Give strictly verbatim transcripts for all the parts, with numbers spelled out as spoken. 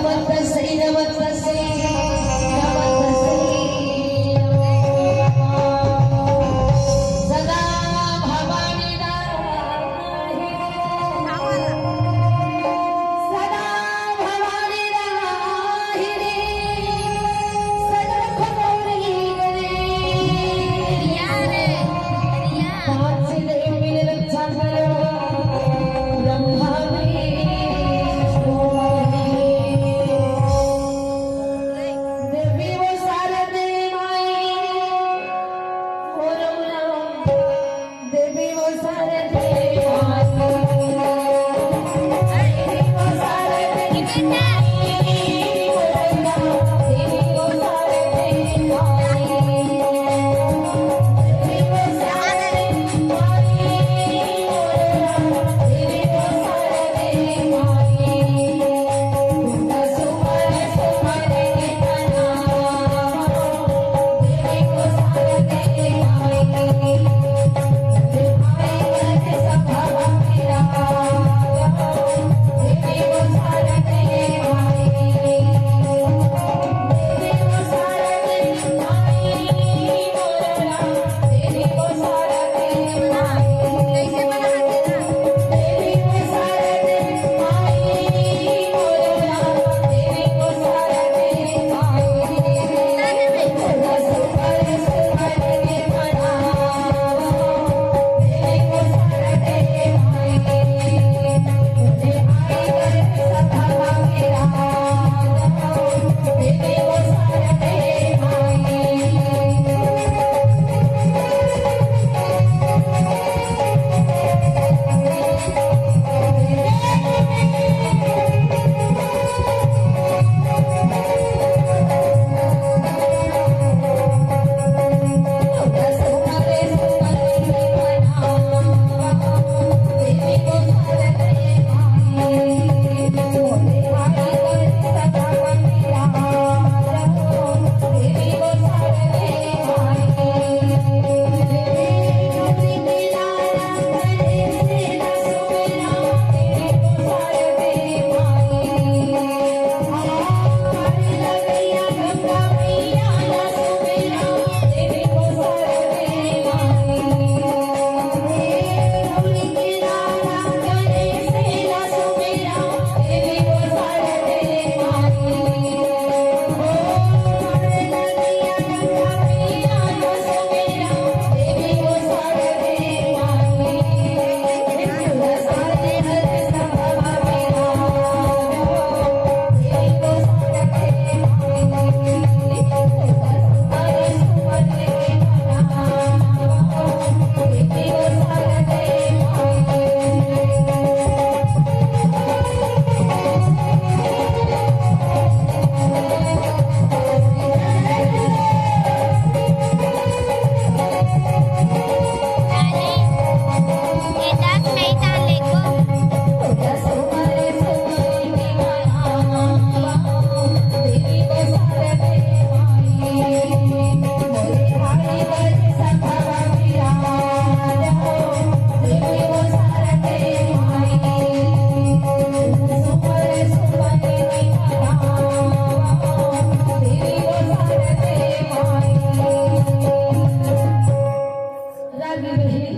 नमस्तस्यै, नमस्तस्यै, नमस्तस्यै नमो नमः। सदा भवानी नारायणी, सदा भवानी नारायणी, सदा खुदौरी करे। रिया रे, रिया। पाँच से देवी ने रक्षा करो, ब्रह्मा विष्णु महेश। देवी वो शारदे माई, ओ रघुराम। देवी वो शारदे माई, देवी वो शारदे माई, ओ रघुराम। देवी वो शारदे माई, देवी वो शारदे माई, ओ रघुराम। देवी वो शारदे माई। रागी बहिनी,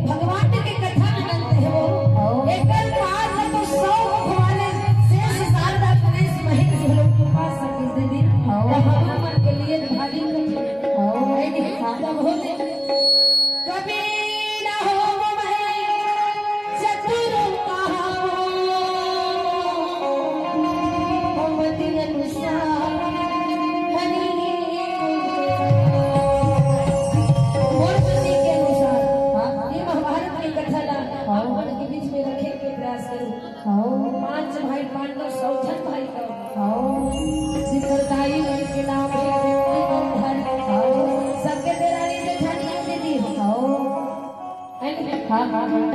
भगवान के कथा में अंत है वो। हाँ। एकर पार न तो सौ मुख वाले शेष शारदा गणेश महेश घलो के पास सके दीदी। हाँ। तो हम मन के लिए भारी कठिन है। हाँ। है कि? हाँ। कभी न हो मैं चतुर कहाऊं, मति अनुसार हरि मोर मति के अनुसार। हाँ, ये महाभारत के कथा ला हाँ। आप मन के बीच में रखे के प्रयास करूँ। हाँ। पांच भाई पांडव, सौ झन भाई कौरव। हाँ। जेकर दाई मन के नाम हे विभूति गंधर। हाँ। सबके देरानी जेठानी हे दीदी। हाँ। है नी? हाँ, हाँ, हाँ।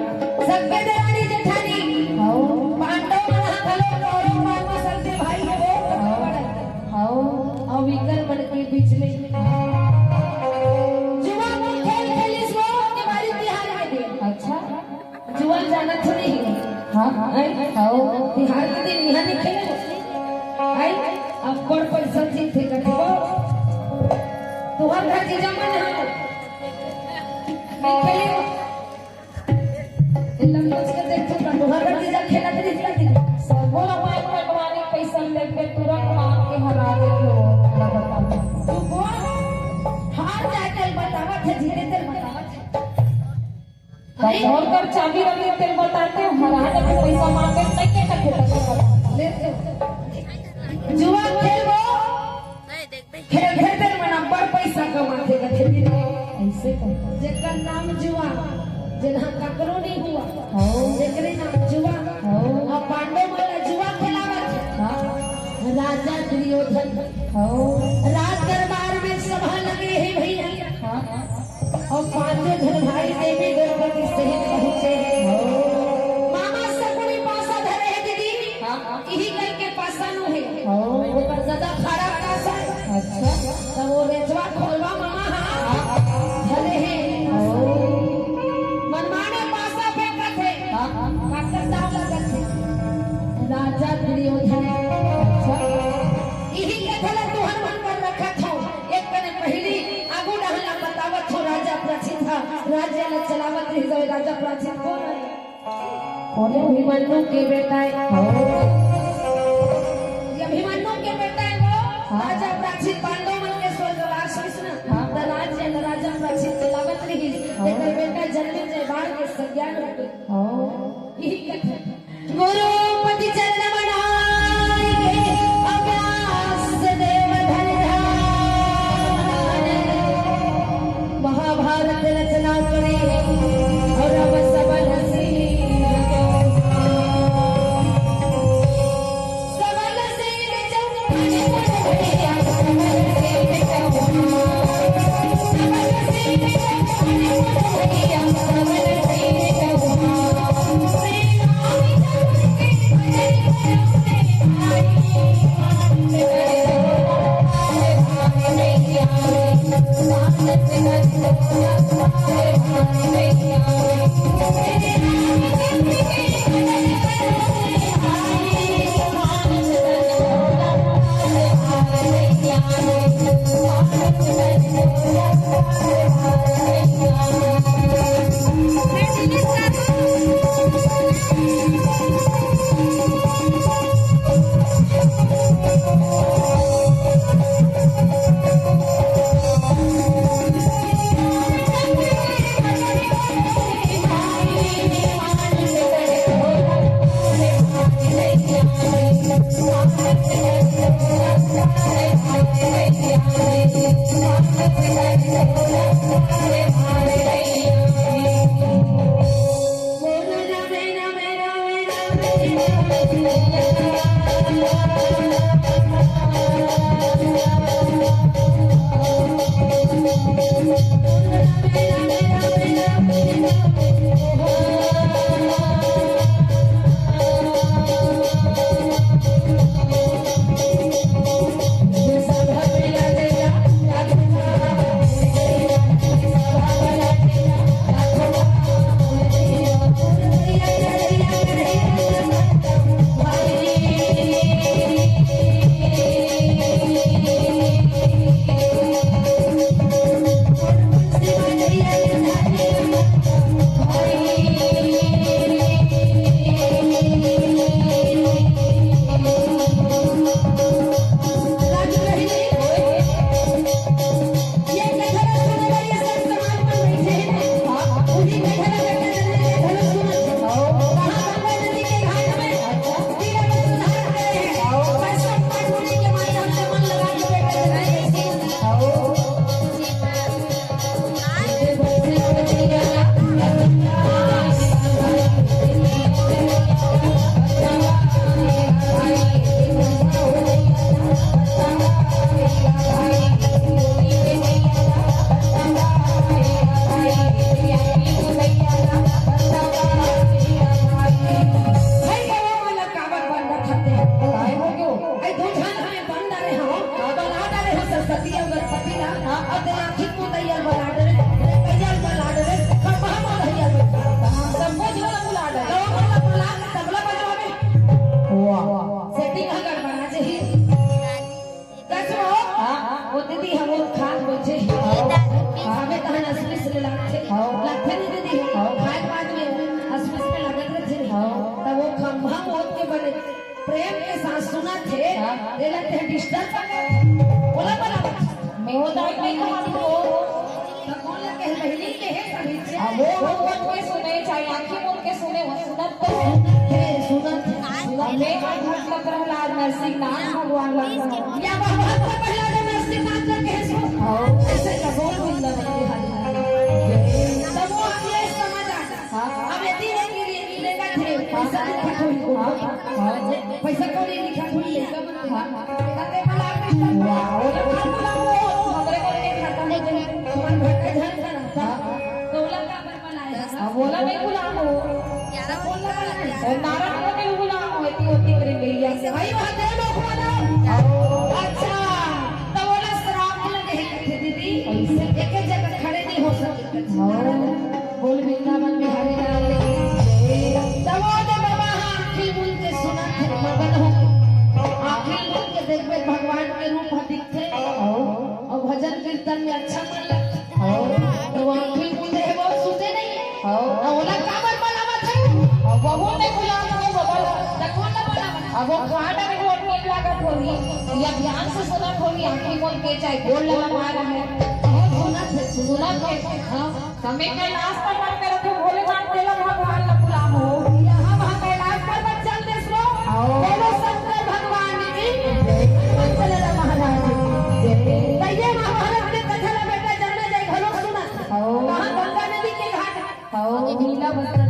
सबके देरानी जेठानी। हाँ। पांडव मन ह घलो कौरव मन म सबके भाई हे वो। हाँ। हाँ। अउ विकर मन के बीच में। जुआ मन खेल खेलिस वो के बारी तिहार के दिन। अच्छा। जुआ जानत थोड़ी हे। हाँ, हाँ। हैं? हाँ। तिहार के दिन इहाँ नहीं खेले। अब्बड़ पैसा जीत हे कथे वो। तुहर घर जीजा मन ह। मैं खेले। एकदम कुछ के देख चुका। तुहर घर जीजा खेलत रहिस कथे। सगो ला माई पटवारी पैसा लेके तुरंत मार के हरा देथे वो। तू कोन? हार जाए तेल बतावत हे, जीते तेल बतावत हे। अरे, और कर चाबी रखे तेल बताते हो, हरा जब पैसा मांगे, नहीं के कथे तक ले तो। जुआ खेलबो, खेल खेल तेल मना बड़ पैसा कमाथे कथे। ऐसे तो। जेकर नाम जुआ, जेन ह ककरो नहीं हुआ। हो। जेकरे नाम जुआ। हो। अब पांडव मन ला जुआ खेलावत हे। हाँ। राजा दुर्योधन। हो। राज दरबार में सभा लगे हे भैया। हाँ। अउ पांचों झन भाई देवी द्रौपदी सहित पहुंचे हे। मामा सकुनी पासा धरे हे दीदी। हाँ, हाँ। इही कहिके पासा नो हे। हाँ। ओकर ज्यादा खराब पासा हे। अच्छा। तब वो रेचवा खोलवा मामा हा। हाँ। धरे हे। हाँ। मनमाने पासा फेंकत हे। हाँ, हाँ। काकर दाव लगत हे। राजा दुर्योधन। अच्छा। इही कथा ला तुहर मन बर रखत हंव। एक कने पहिली आगू डहर ला बतावत हो, राजा प्रचित ह, राज्य ला चलावत रहिस हवय। राजा प्रचित कोन हे? कोन हे? अभिमन्यु के बेटा हे। हो। ये अभिमन्यु के बेटा हे वो। हाँ। राजा प्रचित पांडव मन के स्वर्गवास होइस ना, हाँ। त राज्य ला राजा प्रचित चलावत रहिस। हाँ। तेकर बेटा जन्मेजय बाण के संज्ञान होगे। हो। इही कथे। गुरुपति चरण बनाए के अभ्यास देव धन ध्यान। महाभारत रचना करी और अब सबल सिंह को। सबल सिंह सास सुनत हे, हाँ। तेला ते डिस्टर्ब कर। बोला, बोला। मैं वो दाई नहीं कहा तो। तो कौन ला कहे, बहिनी के हे सभी से? अब वो, वो मन के सुने, चाहे आँखी मन के सुने, वो सुनत तो हे। हे, सुनत हे, सुनत हे। मैं भक्त प्रहलाद नरसिंह नाथ भगवान ला कहा। या भगवान को प्रहलाद नरसिंह नाथ ला कहे सो। हाँ। ऐसे का बोल बिंदा नहीं है। तब वो अगले समझ आ गया। हाँ। अब यदि वो गिरे-, गिरेगा थे, पैसा दिखा थोड़ी को। हाँ, हाँ। पैसा कौड़ी लिखा थोड़ी है, कब हाँ। कहते भला कृष्ण वाह, वो तो बात बोला वो, हमरे को नहीं खाता है, तुम्हारे घर का झंड का रहता। हाँ। तो बोला का बर बनाया? हाँ, बोला मैं गुलाम हूँ। बोला बनाया। और नारायण को नहीं गुलाम हूँ, इतनी होती मेरी गैया से। भाई, वहाँ दे लो, बोला। अच्छा, तो बोला श्राप लगे हैं, कहते दीदी, एक जगह खड़े नहीं हो सकते। हाँ। बोल वृंदावन बिहारी लाल की जय। तब वो दे बाबा, हाँ, आँखी मूंद के सुनत हे, मगन हो। आँखी मूंद के देखबे, भगवान के रूप ह दिखथे। हाँ। अउ भजन कीर्तन में अच्छा मन लगथे। हाँ। तो वो आँखी मूंदे हे, वो सुते नहीं हे। हाँ। अउ ओला काबर बनावत हे? अब वो नहीं बुलावत हे, बाबा ला। त कौन ला बनावत हे? अब वो खाट में वो नींद लागत होही, या ध्यान से सुनत होही, आँखी मूंद के चाहे गोड़ लगा मार हे। वो सुनत हे, सुनत हे। हाँ। त मैं कैलाश पर्वत में रहूं, भोलेनाथ तेला भगवान ला बुलाहूं। यहाँ वहाँ कैलाश पर्वत चल देस वो। आओ। बोलो शंकर भगवान की, हनुमंत लाला महाराज की। जय। त ये महाभारत के कथा ला बेटा जब मैं जाए घलो सुनत। आओ। कहाँ गंगा नदी के घाट। आओ। नीला वस्त्र